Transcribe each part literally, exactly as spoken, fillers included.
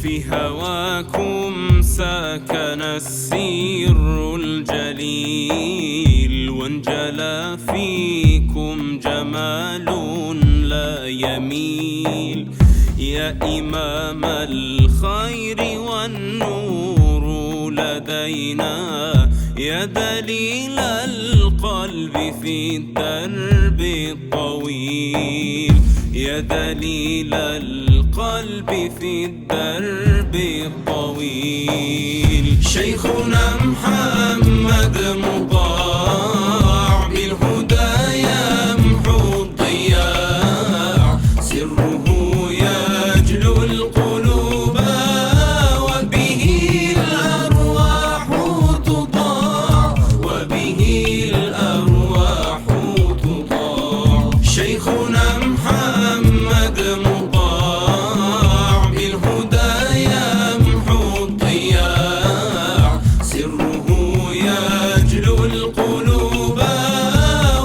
في هواكم سكن السر الجليل، وانجلى فيكم جمال لا يميل. يا إمام الخير والنور لدينا، يا دليل القلب في الدرب الطويل، يا دليل القلب في الدرب الطويل. شيخنا محمد مطاع، بالهدى يمحو الضياع، سره يجلو القلوب، وبه الأرواح تطاع، وبه الأرواح تطاع. شيخنا محمد مطاع، بالهدى يمحو الضياع، سره يجلو القلوب،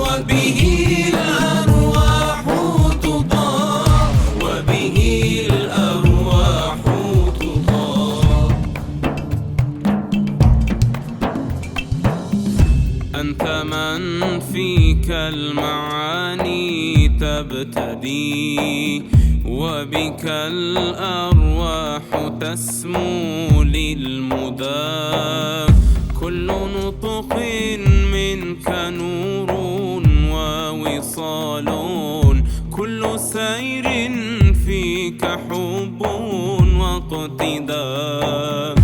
وبه الأرواح تطاع، وبه الأرواح تطاع. أنت من فيك المعاني تبتدي، وبك الأرواح تسمو للمدى. كل نطق منك نور ووصال، كل سير فيك حب واقتداء،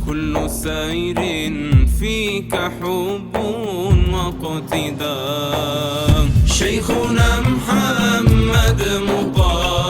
كل سير فيك حب واقتداء. شيخنا محمد مطاع،